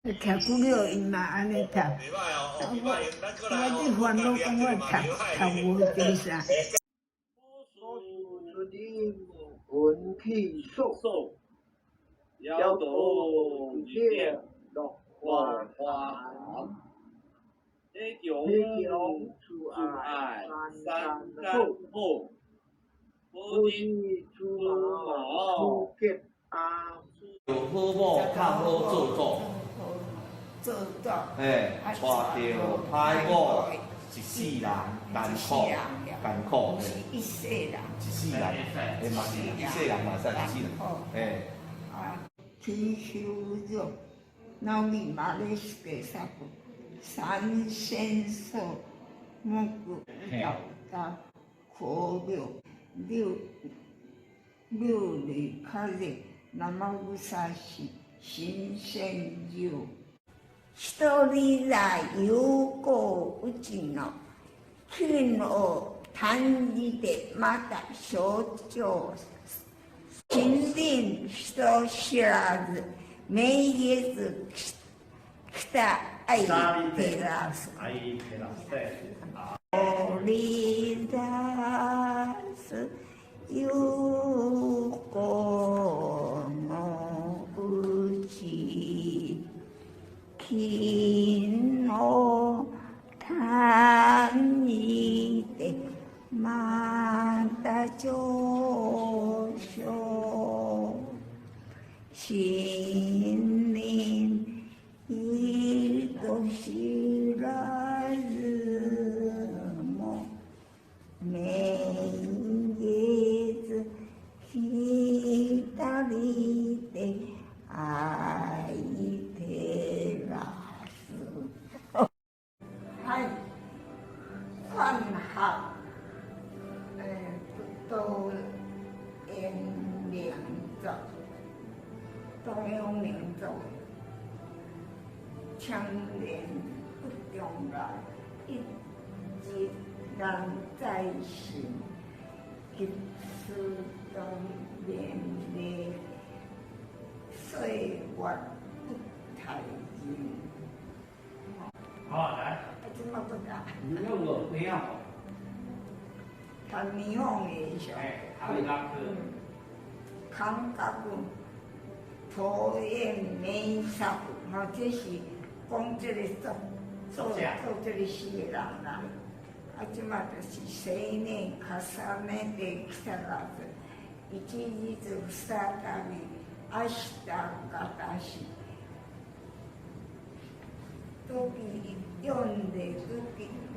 徛久了，𪜶嘛按呢讀。我我這煩惱講我讀讀無這啥。所出的運氣數，搖動一點落花花花潭，喜強強慈慈愛愛三三間間好，好，好好日日出出毛毛出吉阿。好某較好做主，做主，嘿，娶著歹某，一世人艱苦，艱苦，毋是一世人。一世人，嘿嘛是一世人嘛使一世人，嘿。啊，天修肉，老米馬來西亞國，三仙所木古老大可六六六里卡熱那麼烏沙西新鮮肉。一人來有過有情哦，去哦談你的馬達小酒。心靈人知らず，名月北愛テラス。愛テラス。おりだす有功のうち、昨日嘆いてまた上昇。心靈人知らずも名月左手愛照らす。はい，泛學多言明作，多樣明作，千年不重來，一日難再生，吉斯當年的歲月不太人。好，來。啊，這麼不打？你用過，你用。他霓虹的是。哎，康家康家桃園美沙吼，這是講這個做做做這個詩的人啦。啊，這馬就是生年重ねて來らず，一日再び明日がし。時読んで時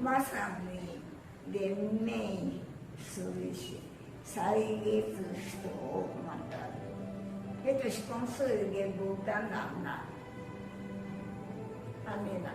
まさに連綿するし歳月人をまた。彼就是講歲月無等人啦，按呢啦。